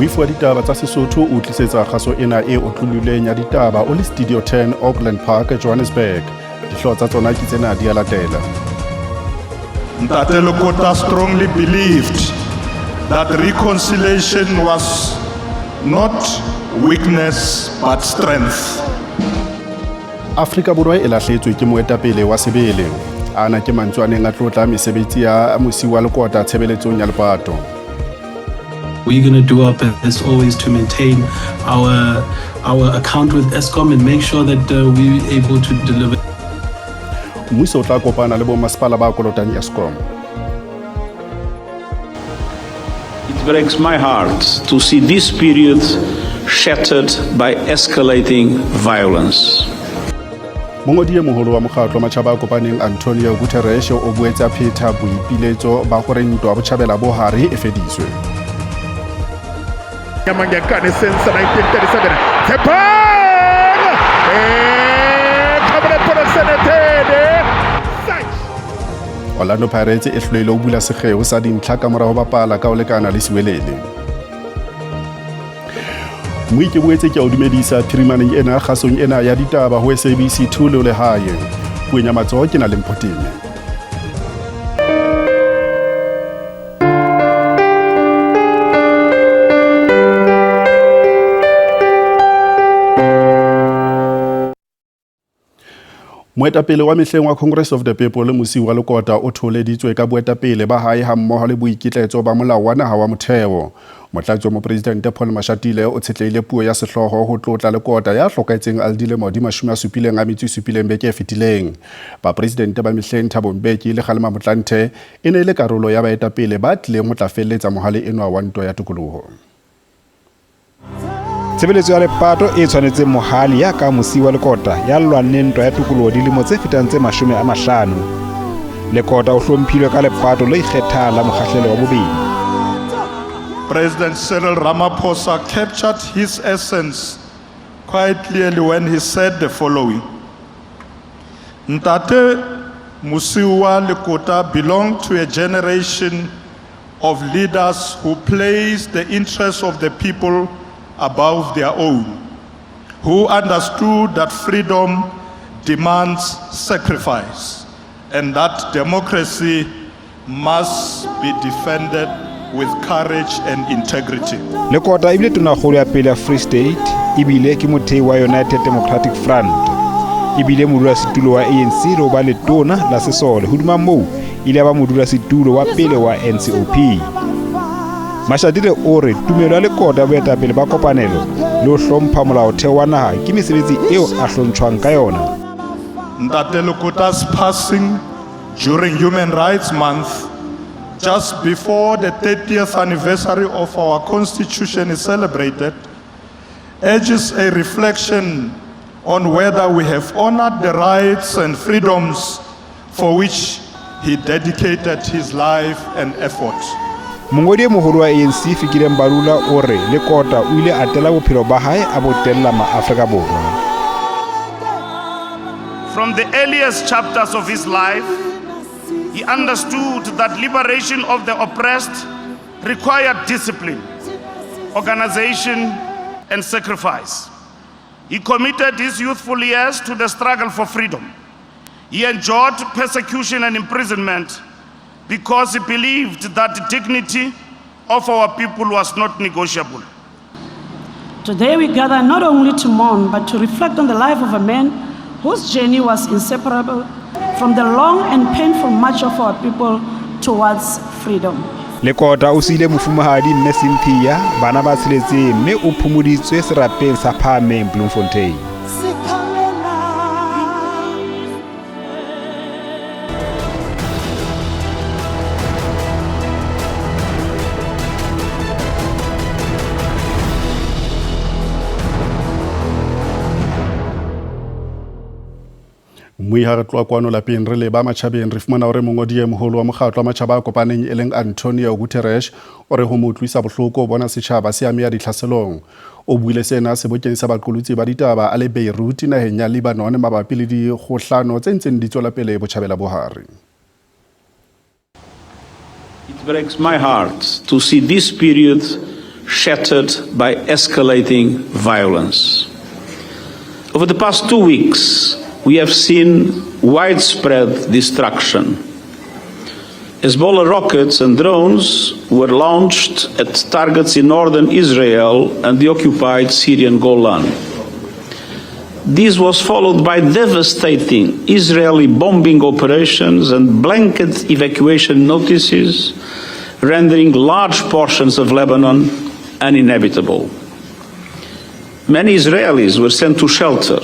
Moifo wa ditaba tsa Sesotho o tlisetsa kgaso ena e otlolohileng ya ditaba o le Studio 10 Auckland Park, Johannesburg. Dihlooho tsa tsona ke tsena di a latela. Ntate Lekota strongly believed that reconciliation was not weakness but strength. Afrika Borwa e lahletswe ke moetapele wa sebele. Ana ke mantswe a neng a tlotla mesebetsi ya Mosiuwa Lekota tshebeletsong ya lepato. We're going to do our best always to maintain our account with Eskom and make sure that we're able to deliver. Mmuso o tla kopana le bomasepala ba kolotang Eskom. It breaks my heart to see this period shattered by escalating violence. Mongodi e moholo wa mokgatlo wa matjhaba a kopaneng Antonio Guterres o boetse a phetha boipiletso ba hore ntwa botjhabela bo hare e fediswe. Mangekane since 1937. Tshepang! Orlando Pirates e hloile ho bula sekgeo sa dintlha ka mora ho bapala ka ho lekana le Siwelele. Moi ke boetse ke a o dumedisa phirimaneng ena kgasong ena ya ditaba ho SABC 2 le o lehae. Pueng ya matsoho ke na le Mpho Teme. Moetapele wa mehleng wa Congress of the People Mosiuwa Lekota o thoholeditswe ka boetapele ba hae hammoho le boikitlaetso ba molao wa naha wa motheo. Motlatsi wa Mopresidente Paul Mashatile o tshetlehile puo ya sehlooho ho tlotla Lekota ya hlokahetseng a le dilemo di 77 beke e fetileng. Bapresidente ba mehleng Thabo Mbeki le Kgalema Motlanthe e ne e le karolo ya baetapele ba tlileng ho tla felletsa mohale enwa wa ntwa ya tokoloho. Tshebeletso ya lepato e tshwanetseng mohale ya ka Mosiuwa Lekota ya lwanneng ntwa ya tokoloho dilemo tse fetang tse 50. Lekota o hlomphilwe ka lepato le ikgethang la mokgahlelo wa bobedi. President Cyril Ramaphosa captured his essence quite clearly when he said the following. Ntate Mosiuwa Lekota belonged to a generation of leaders who placed the interests of the people above their own, who understood that freedom demands sacrifice and that democracy must be defended with courage and integrity. Lekota ebile tonakgolo ya pele ya Free State, ebile ke mothei wa United Democratic Front, ebile modulasetulo wa ANC le ho ba letona la sesole. Hodima moo ile ya ba modulasetulo wa pele wa NCOP. Mashatile o re tumelo ya Lekota ya boetapele ba kopanelo le ho hlompha molaotheo wa naha ke mesebetsi eo a hlontshwang ka yona. Ntate Lekota's passing during Human Rights Month, just before the 30th anniversary of our Constitution is celebrated, urges a reflection on whether we have honored the rights and freedoms for which he dedicated his life and effort. Mongodi e moholo wa ANC Fikile Mbalula o re Lekota o ile a tela bophelo ba hae a bo tella maAfrika Borwa. From the earliest chapters of his life, he understood that liberation of the oppressed required discipline, organization, and sacrifice. He committed his youthful years to the struggle for freedom. He endured persecution and imprisonment because he believed that the dignity of our people was not negotiable. Today we gather not only to mourn, but to reflect on the life of a man whose journey was inseparable from the long and painful march of our people towards freedom. Lekota o siile mofumahadi Mme Cynthia, bana ba tsheletseng, mme o phomoditswe serapeng sa Phahameng Bloemfontein. Mmui ha re tloha kwano lapeng re leba matjhabeng, re fumana hore mongodi e moholo wa mokgatlo wa matjhaba a kopaneng e leng Antonio Guterres o re ho mo utlwisa bohloko ho bona setjhaba se ameha ditlhaselong. O buile sena sebokeng sa baqolotsi ba ditaba a le Beirut naheng ya Lebanon mabapi le dikgohlano tse ntseng di tswela pele botjhabela bo hare. It breaks my heart to see this period shattered by escalating violence. Over the past 2 weeks, we have seen widespread destruction. Hezbollah rockets and drones were launched at targets in northern Israel and the occupied Syrian Golan. This was followed by devastating Israeli bombing operations and blanket evacuation notices, rendering large portions of Lebanon uninhabitable. Many Israelis were sent to shelter.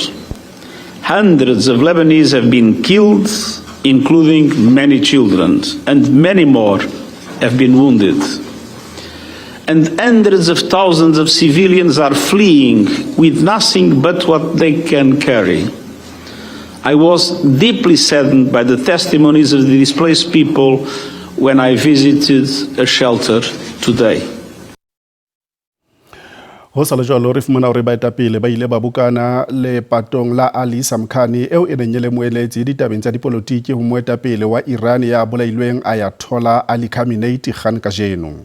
Hundreds of Lebanese have been killed, including many children, and many more have been wounded. And hundreds of thousands of civilians are fleeing with nothing but what they can carry. I was deeply saddened by the testimonies of the displaced people when I visited a shelter today. Ho sa le jwalo, re fumana hore baetapele ba ile ba bokana lepatong la Ali Shamkhani, eo e neng e le moeletsi ditabeng tsa dipolotiki ho moetapele wa Iran ya bolailweng Ayatollah Ali Khamenei Tehran kajeno.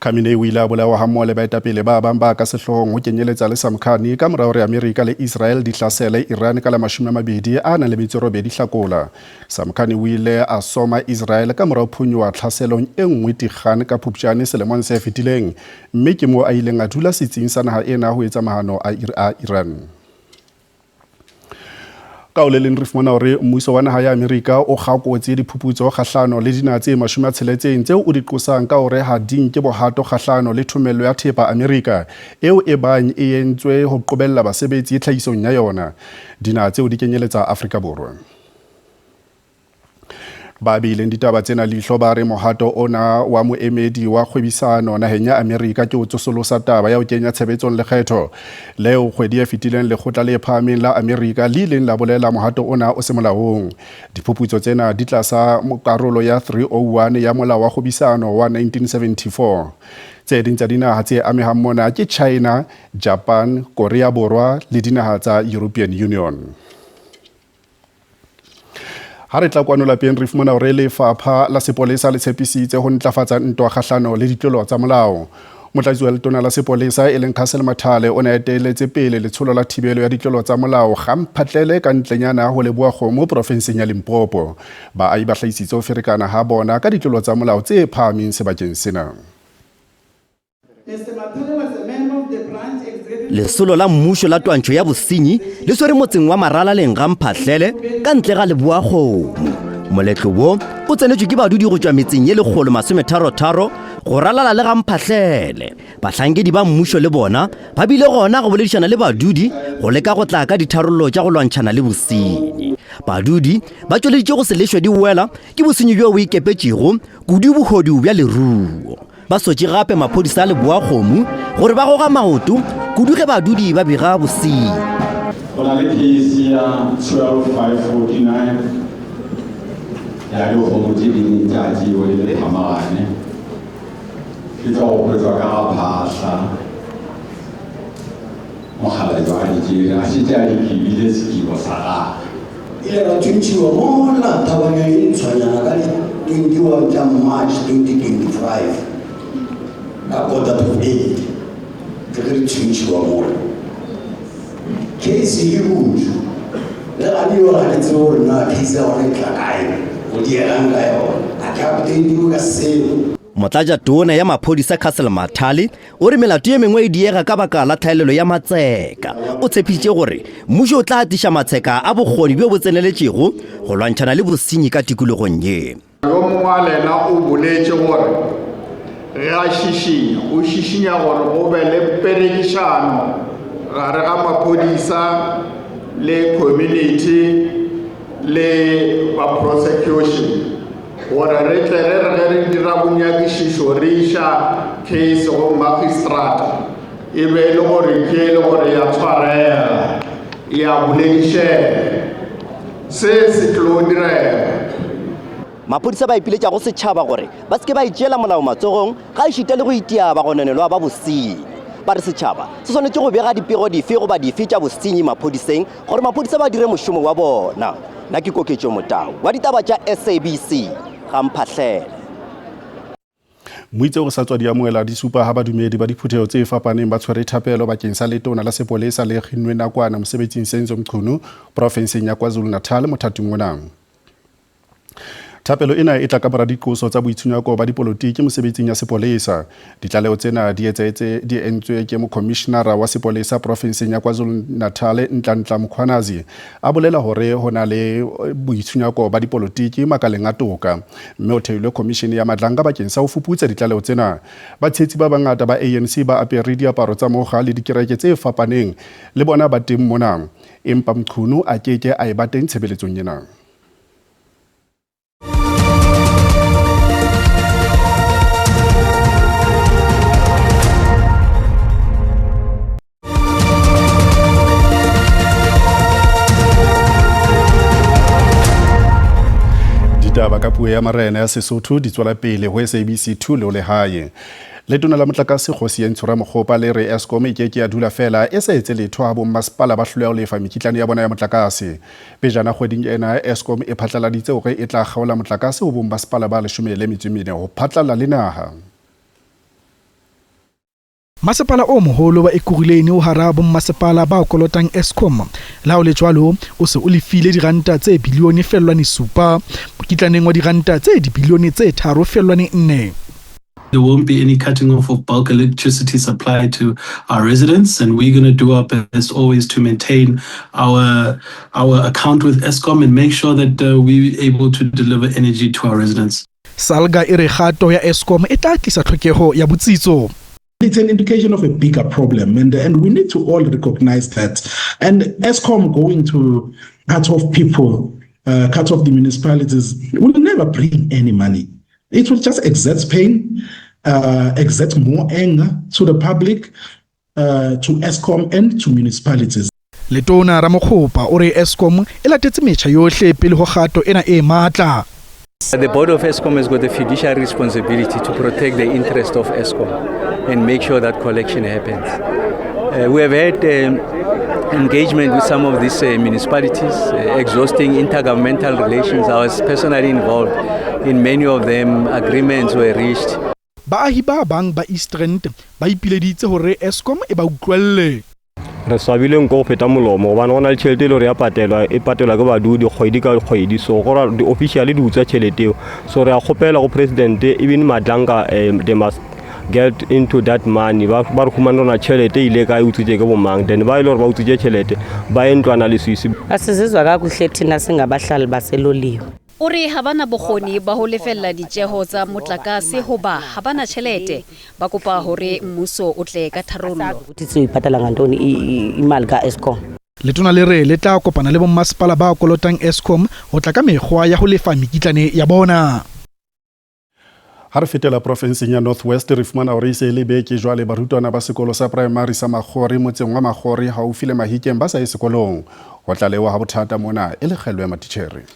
Khamenei o ile a bolawa hammoho le baetapele ba bang ba ka sehloohong, ho kenyeletsa le Shamkhani, ka mora hore Amerika le Israel di hlasele Iran ka la 28 Hlakola. Shamkhani o ile a soma Israel ka mora ho phonyoha tlhaselong e nngwe Tehran ka Phupjane selemong se fetileng, mme ke moo a ileng a dula setsing sa naha ena ho etsa mahano a Iran. Ka ho le leng, re fumana hore mmuso wa naha ya Amerika o kgakotse diphuputso kgahlano le dinaha tse 60 tseo o di qosang ka hore ha di nke bohato kgahlano le thomello ya thepa Amerika eo e bang e entswe ho qobella basebetsi tlhahisong ya yona. Dinaha tseo di kenyeletsa Afrika Borwa. Ba beileng ditaba tsena leihlo ba re mohato ona wa moemedi wa kgwebisano naheng ya Amerika ke ho tsosolosa taba ya ho kenya tshebetsong lekgetho leo kgwedi e fetileng lekgotla le phahameng la Amerika le ileng la bolela mohato ona o se molaong. Diphuputso tsena di tlasa karolo ya 301 ya molao wa kgwebisano wa 1974. Tse ding tsa dinaha tse amehang mona ke China, Japan, Korea Borwa le dinaha tsa European Union. Ha re tla kwano lapeng, re fumana hore lefapha la sepolesa le tshepisitse ho ntlafatsa ntwa kgahlano le ditlolo tsa molao. Motlatsi wa letona la sepolesa e leng Cassel Mathale o ne a eteletse pele letsholo la thibelo ya ditlolo tsa molao Gamphatlele ka ntlenyana ho Lebowakgomo porofenseng ya Limpopo. Baahi ba hlahisitse ho ferekana ha bona ka ditlolo tsa molao tse phahameng sebakeng sena. Lesolo la mmušo la twantšho ya bosenyi le swere motseng wa Maralaleng ga Mphahlele ka ntle ga Lebowakgomo. Moletlo wo o tsenetšwe ke badudi go tšwa metseng ye 133 go ralala le ga Mphahlele. Bahlankedi ba mmušo le bona ba bile gona go boledišana le badudi go leka go tla ka ditharollo tša go lwantšhana le bosenyi. Badudi ba tšweleditše go se lešwe di wela ke bosenyi bjo bo ikepetšego kudu bohodu bja leruo. Ba sotše gape maphodisa a Lebowakgomo gore ba goga maoto kudu ge badudi ba bega bosenyi. Go na le case ya 12549 ya dikgomo tše dingwe tša tšeo e le phamagane ke tša go hwetšwa ka ga phahla mokgalajwa a di tšere a šetše a di kibile sekibo sa gagwe. Ile ra thuntšhiwa mola thabana ye ntshwanyana ka di 21 tša March 2025 ka quarter to eight ke ge re thuntšhiwa mola. Case e butšwe le gane yo ga ke tsebe gore na case ya gona e tla kae go diegang ka yona ga ke updatiwe ka selo. Motlatšatona ya maphodisa Cassel Mathale o re melato ye mengwe e diega ka baka la tlhaelelo ya matseka. O tshepišitše gore mmušo o tla tliša matseka a bokgoni bjo bo tseneletšego go lwantšhana le bosenyi ka tikologong ye. Yo mongwe wa lena o boletše gore ge a šišinya, o šišinya gore go be le perekišano gare ga maphodisa le community le ba prosecution gore re tle re re ge re dira bonyakišišo re iša case go magistrata e be e le gore ke e le gore ya tshwarega ya boledišega. Se se tlo direga. Maphodisa ba ipiletša go setšhaba gore ba se ke ba itšeela molao matsogong ga ešita le go itia bagononelwa ba bosenyi. Ba re setšhaba se swanetše go bega dipego dife goba dife tša bosenyi maphodiseng gore maphodisa ba dire mošomo wa bona. Nna ke Koketšo Motau wa ditaba tša SABC, ga Mphahlele. Moitse o sa tswa di amohela di supa ha badumedi ba diphutheho tse fapaneng ba tshwere thapelo bakeng sa letona la sepolesa le kginnwe nakwana mosebetsing Senzo Mchunu porofenseng ya KwaZulu-Natal mothating ona. Thapelo ena e tla ka mora diqoso tsa boitshunyako ba dipolotiki mosebetsing ya sepolesa. Ditlaleho tsena di etsahetse di entswe ke mokhomishenara wa sepolesa porofenseng ya KwaZulu-Natal Nhlanhla Mkhwanazi a bolela hore ho na le boitshunyako ba dipolotiki makaleng a toka mme ho thehilwe khomishene ya Madlanga bakeng sa ho fuputsa ditlaleho tsena. Batshehetsi ba bangata ba ANC ba apere diaparo tsa mokga le dikereke tse fapaneng le bona ba teng mona. Empa Mchunu a ke ke a eba teng tshebeletsong ena. Ditaba ka puo ya marena ya Sesotho di tswela pele ho SABC 2 le ho lehae. Letona la motlakase Kgosi Ramokgopa le re Eskom e ke ke ya dula fela e sa etse letho ha bommasepala ba hloleha ho lefa mekitlane ya bona ya motlakase. Pejana kgweding ena Eskom e phatlaladitse hore e tla kgaola motlakase ho bommasepala ba 14 ho phatlalla le naha. Masepala o moholo wa Ekurhuleni o hara bommasepala ba kolotang Eskom. Le ha ho le jwalo, o se o lefile diranta tse bilione fellwane supa mokitlaneng wa diranta tse dibilione tse 3.4. There won't be any cutting off of bulk electricity supply to our residents, and we're going to do our best always to maintain our account with Eskom and make sure that we're able to deliver energy to our residents. Salga e re kgato ya Eskom e tla tlisa tlhokeho ya botsitso. It's an indication of a bigger problem, and we need to all recognize that. And Eskom going to cut off people, cut off the municipalities, will never bring any money. It will just exert pain, exert more anger to the public, to Eskom and to municipalities. Letona Ramokgopa o re Eskom e latetse metjha yohle pele ho kgato ena e matla. The board of Eskom has got a fiduciary responsibility to protect the interest of Eskom and make sure that collection happens. We have had engagement with some of these municipalities, exhausting intergovernmental relations. I was personally involved in many of them. Agreements were reached. Baahi ba bang ba East Rand ba ipileditse hore Eskom e ba utlwelle. Re swabile nko go feta molomo gobane go na le tšhelete e le gore ya patelwa e patelwa ke badudi kgwedi ka kgwedi, so gore di-officially di utswa tšhelete eo. So re a kgopela go president even Madlanga, they must get into that money. Ba re humane rona tšhelete ile kae, utswitse ke bomang, then ba ile gore ba utswitse tšhelete ba ye ntlwana leswisi. Asizizwa kakuhle thina singabahlali baseloliwe. O re ha bana bokgoni ba ho lefella ditjeho tsa motlakase hoba ha bana tjhelete, ba kopa hore mmuso o tle ka tharollo. Letona le re le tla kopana le bommasepala ba kolotang Eskom ho tla ka mekgwa ya ho lefa mekitlane ya bona. Ha re fetela porofenseng ya North West, re fumana hore e se le beke jwale barutwana ba sekolo sa primary sa Makgori motseng wa Makgori haufi le Mahikeng ba sa ye sekolong. Ho tlalewa ha bothata mona e le kgello ya matitjhere.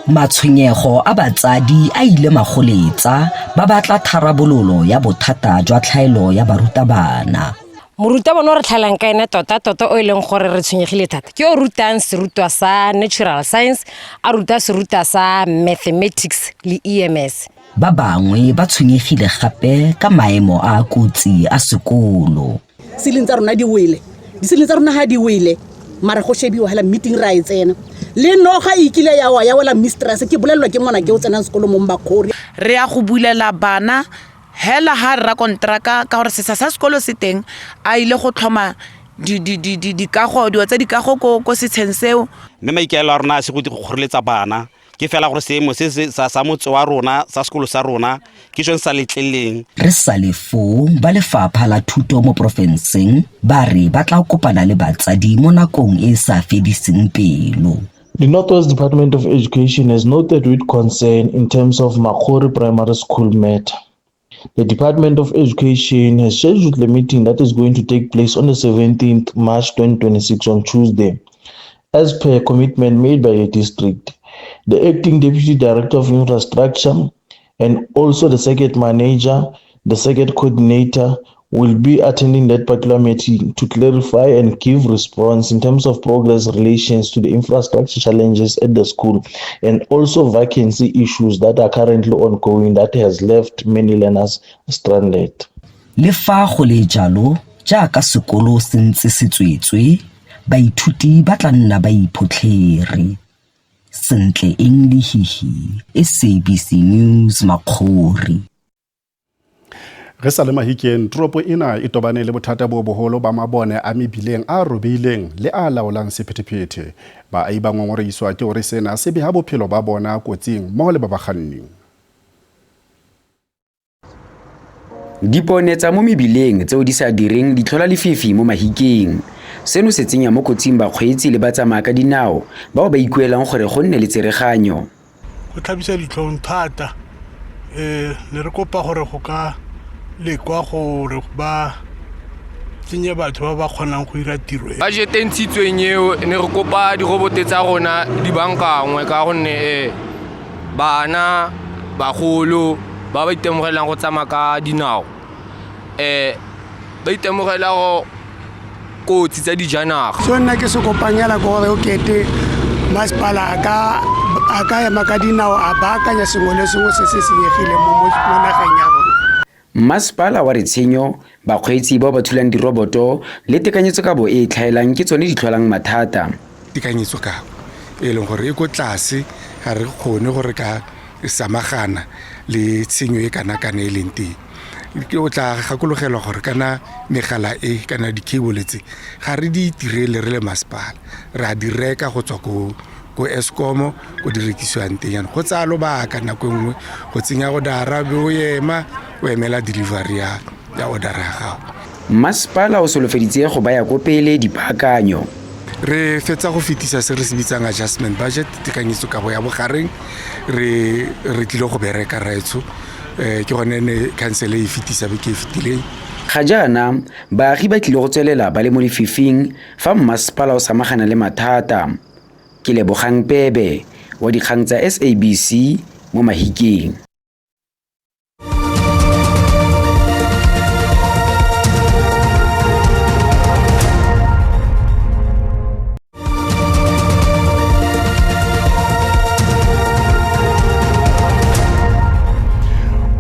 Matshwenyego a batsadi a ile magoletsa ba batla tharabololo ya bothata jwa tlhaelo ya barutabana. Morutabana o re tlhaelang ka ene tota tota o e leng gore re tshwenyegile thata ke o rutang serutwa sa natural science, a ruta serutwa sa mathematics le EMS. Ba bangwe ba tshwenyegile gape ka maemo a kotsi a sekolo. Ceiling tsa rona di wele, di-ceiling tsa rona ha di wele, mara go shebiwa hela meeting ra e tsena. Le noga e kile ya wa ya wela mistress ke bolellwa ke ngwana ke o tsenang sekolo mo Makgori. Re ya go bulela bana hela ha re ra kontraka ka gore sesa sa sekolo se teng a ile go tlhoma dikago dilo tsa dikago ko setsheng seo. Mme maikaelelo a rona a se go kgoreletsa bana, ke fela gore seemo se sa motse wa rona sa sekolo sa rona ke sone sa letleleng. Re sa le foo ba lefapha la thuto mo porofenseng ba re ba tla kopana le batsadi mo nakong e sa fediseng pelo. The Northwest Department of Education has noted with concern in terms of Makgori Primary School matter. The Department of Education has scheduled a meeting that is going to take place on the 17th March 2026 on Tuesday, as per commitment made by the district. The acting deputy director of infrastructure and also the circuit manager, the circuit coordinator will be attending that particular meeting to clarify and give response in terms of progress relations to the infrastructure challenges at the school and also vacancy issues that are currently ongoing that has left many learners stranded. Le fa go le jalo, jaaka sekolo se ntse se tswetswe, baithuti ba tla nna ba iphotlhere. Sentle Eng Lehihi, SABC News, Makgori. Re sa le Mahikeng, toropo ena e tobane le bothata bo boholo ba mabone a mebileng a robehileng le a laolang sephethephethe. Baahi ba ngongorehiswa ke hore sena se beha bophelo ba bona kotsing mmoho le ba bakganni. Dipone tsa mo mebileng tseo di sa direng di tlhola lefifi mo Mahikeng. Seno se tsenya mo kotsing bakgweetsi le batsamaya ka dinao bao ba ikuelang gore go nne le tsereganyo. Go tlhabisa ditlhong thata. Ne re kopa gore go ka lekwa gore ba tsenye batho ba ba kgonang go dira tiro e. Budget e ntshitsweng eo ne re kopa dirobote tsa rona di bankangwe ka gonne bana, bagolo ba ba itemogelang go tsamaya ka dinao ba itemogela go kotsi tsa dijanaga. So nna ke se kopang hela ke gore o kete masepala a ka ema ka dinao a baakanya sengwe le sengwe se se senyegileng mo nageng ya rona. Masepala wa re tshenyo, bakgweetsi bao ba thulang diroboto le tekanyetsokabo e e tlhaelang ke tsone di tlholang mathata. Tekanyetsokabo e leng gore e ko tlase ga re kgone gore ka samagana le tshenyo e kana-kana e leng teng. O tla gakologelwa gore kana megala e kana di-cable tse ga re di itirele re le masepala, re a di reka go tswa ko Eskom ko di rekisiwang teng. Jaanong go tsaya lobaka nako e nngwe go tsenya order-a, be o ema o emela delivery ya order ya gago. Masepala o solofeditse go baya ko pele dipaakanyo. Re fetsa go fetisa se re se bitsang adjustment budget, tekanyetso kabo ya bogareng, re tlile go bereka raetsho. Ke gone ne council e fetisa beke e fetileng. Ga jaana baagi ba tlile go tswelela ba le mo lefifing fa mmasepala o samagana le mathata. Ke Lebogang Pebe wa dikgang tsa SABC mo Mahikeng.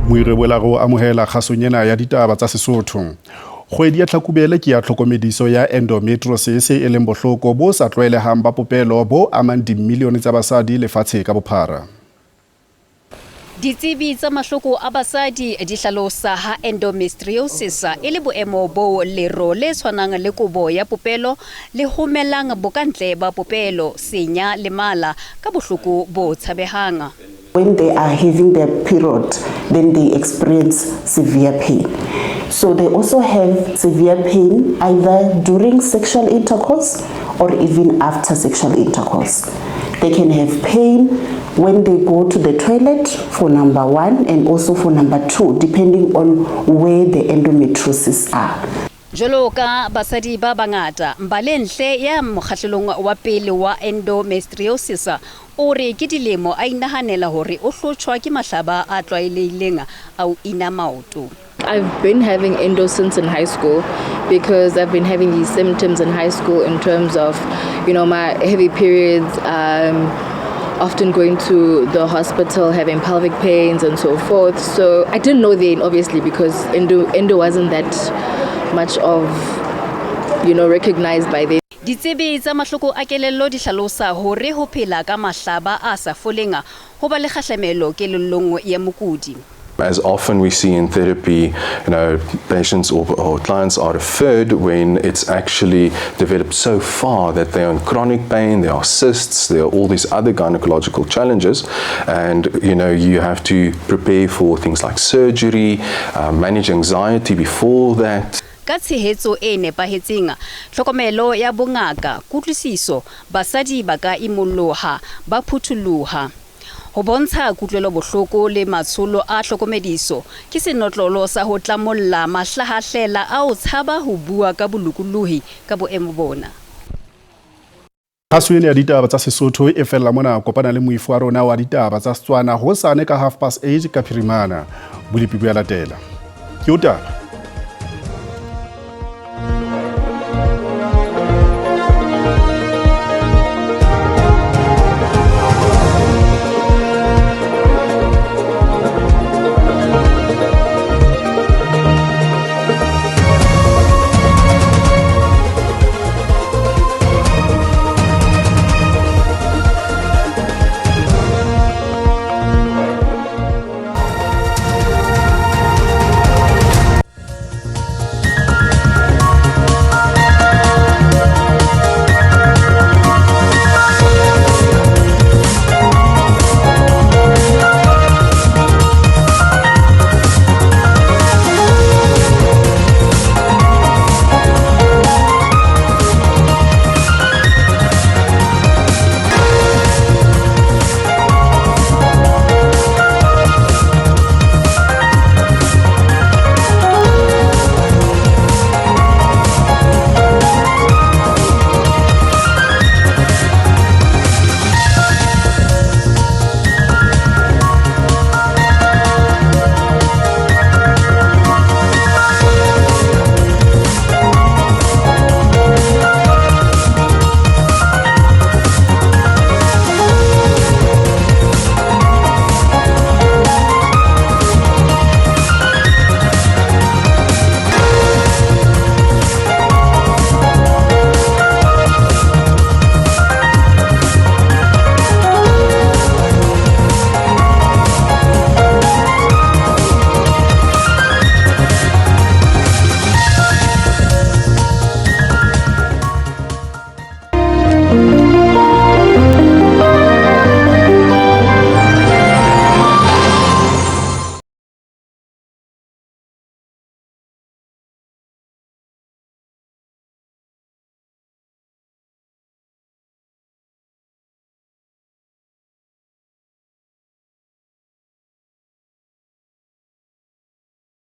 Moirebola go amohela kgasong ena ya ditaba tsa Sesotho. Kgwedi ya Tlhakubele ke ya tlhokomediso ya endometriosis e leng bohloko bo sa tlwaelehang ba popelo bo amang dimilione tsa basadi lefatshe ka bophara. Ditsebi tsa mahloko a basadi di hlalosa ha endometriosis e le boemo bo lero le tshwanang le kobo ya popelo le homelang bokantle ba popelo, senya le mala ka bohloko bo tshabehang. When they are having their period, then they experience severe pain. So they also have severe pain either during sexual intercourse or even after sexual intercourse. They can have pain when they go to the toilet for number 1 and also for number 2, depending on where the endometriosis are. Jwalo ka basadi ba bangata, Mbalenhle ya mokgahlelong wa pele wa endometriosis o re ke dilemo a inahanela hore o hlotjhwa ke mahlaba a tlwaelehileng a ho ina maoto. I've been having endo since in high school because I've been having these symptoms in high school in terms of, my heavy periods, often going to the hospital, having pelvic pains and so forth. So I didn't know then, obviously, because endo wasn't that much of, recognized by then. Ditsebi tsa mahloko a kelello di hlalosa hore ho phela ka mahlaba a sa foleng ho ba le kgahlamelo kelellong ya mokudi. As often we see in therapy, patients or clients are referred when it's actually developed so far that they are in chronic pain, there are cysts, there are all these other gynecological challenges, and you have to prepare for things like surgery, manage anxiety before that. Ka tshehetso e nepahetseng, tlhokomelo ya bongaka, kutlwisiso, basadi ba ka imolloha, ba phuthuloha. Ho bontsha kutlwelo bohloko le matsholo a tlhokomediso ke senotlolo sa ho tlamolla mahlahahlela a ho tshaba ho bua ka bolokolohi ka boemo bona. Kgaso ena ya ditaba tsa Sesotho e fella mona. Kopana le moifo wa rona wa ditaba tsa Setswana hosane ka 8:30 ka phirimana. Bolepi bo ya latela. Ke o taba.